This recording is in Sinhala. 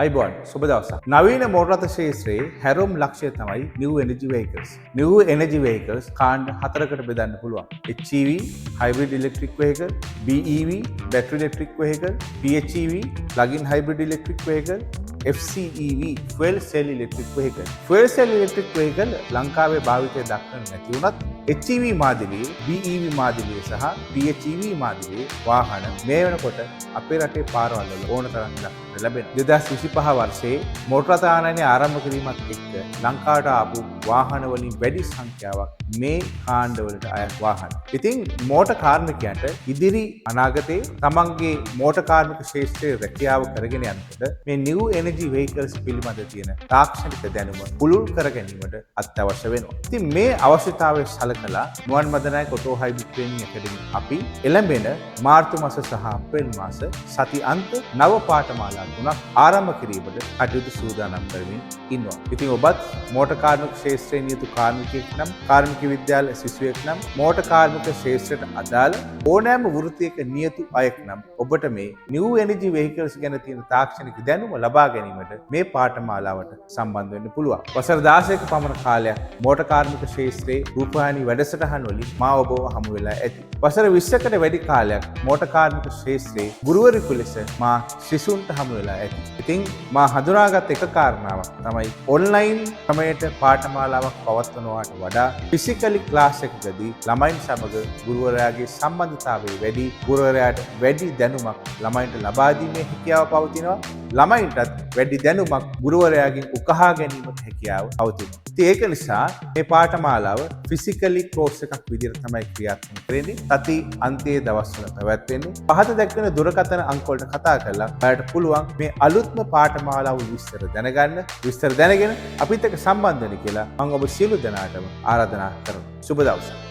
ආයුබෝවන්, සුබ දවසක්. නවීන මෝටර රථ ක්ෂේත්‍රයේ හැරවුම් ලක්ෂ්‍යය තමයි New Energy Vehicles. New Energy Vehicles කාණ්ඩ හතරකට බෙදන්න පුළුවන්. HEV, Hybrid Electric Vehicle, BEV, Battery Electric Vehicle, PHEV, Plug-in Hybrid Electric Vehicle, FCEV, Fuel Cell Electric Vehicle. Fuel Cell Electric Vehicle ලංකාවේ භාවිතය දක්නට නැති වුණත් HEV මාදිලියේ, BEV මාදිලියේ සහ PHEV මාදිලියේ වාහන මේ වෙනකොට අපේ රටේ පාරවල් වල ඕන තරම් දක්නට ලැබෙනවා. 2025 වර්ෂයේ මෝටර රථ ආනයනය ආරම්භ කිරීමත් එක්ක ලංකාවට ආපු වාහන වලින් වැඩි සංඛ්‍යාවක් මේ කාණ්ඩවලට අයත් වාහන. ඉතින් මෝටර් කාර්මිකයන්ට ඉදිරි අනාගතයේ තමන්ගේ මෝටර් කාර්මික ක්ෂේත්‍රයේ රැකියාව කරගෙන යනකොට මේ නිව් එනර්ජි වෙහිකල්ස් පිළිබඳ තියෙන තාක්ෂණික දැනුම පුළුල් කර ගැනීමට අත්‍යවශ්‍ය වෙනවා. ඉතින් මේ අවශ්‍යතාවය සලකලා නුවන් මදනායක ඔටෝ හයිබ්‍රිඩ් ට්‍රේනින් ඇකඩමි අපි එළඹෙන මාර්තු මාස සහ අප්‍රේල් මාස සති අන්ත නව පාඨමාලා තුනක් ආරම්භ කිරීමට කටයුතු සූදානම් කරමින් ඉන්නවා. ඉතින් ඔබත් මෝටර් කාර්මික ක්ෂේත්‍රයේ නියුතු කාර්මිකයෙක් නම්, කාර්මික විද්‍යාල සිසුවෙක් නම්, මෝටර් කාර්මික ක්ෂේත්‍රයට අදාළ ඕනෑම වෘත්තියක නියුතු අයෙක් නම්, ඔබට මේ නිව් එනර්ජි වෙහිකල්ස් ගැන තියෙන තාක්ෂණික දැනුම ලබා ගැනීමට මේ පාඨමාලාවට සම්බන්ධ වෙන්න පුළුවන්. වසර 16ක පමණ කාලයක් මෝටර් කාර්මික ක්ෂේත්‍රයේ රූපවාහිනී වැඩසටහන් වලින් මා ඔබව හමු වෙලා ඇති. වසර 20කට වැඩි කාලයක් මෝටර් කාර්මික ක්ෂේත්‍රයේ ගුරුවරයෙකු ලෙස මා සිසුන්ට හමු වෙලා ඇති. ඉතින් මා හඳුනාගත් එක කාරණාවක් තමයි ඔන්ලයින් ක්‍රමයට පාඨමාලාවක් පවත්වනවාට වඩා ෆිසිකලි ක්ලාස් එකකදී ළමයින් සමග ගුරුවරයාගේ සම්බන්ධතාවය වැඩි, ගුරුවරයාට වැඩි දැනුමක් ළමයින්ට ලබා දීමේ හැකියාව පවතිනවා. ළමයින්ටත් වැඩි දැනුමක් ගුරුවරයාගෙන් උකහා ගැනීමට හැකියාව පවතිනවා. ඉතින් ඒක නිසා මේ පාඨමාලාව ෆිසිකලි කෝස් එකක් විදිහට තමයි ක්‍රියාත්මක කරන්නේ. සති අන්තයේ දවස්වල පැවැත්වෙන්නේ. පහත දැක්වෙන දුරකථන අංක වලට කතා කරලා ඔයාලට පුළුවන් මේ අලුත්ම පාඨමාලාව විස්තර දැනගන්න. විස්තර දැනගෙන අපිත් එක්ක සම්බන්ධ වෙන්න කියලා මම ඔබ සියලු දෙනාටම ආරාධනා කරනවා. සුබ දවසක්.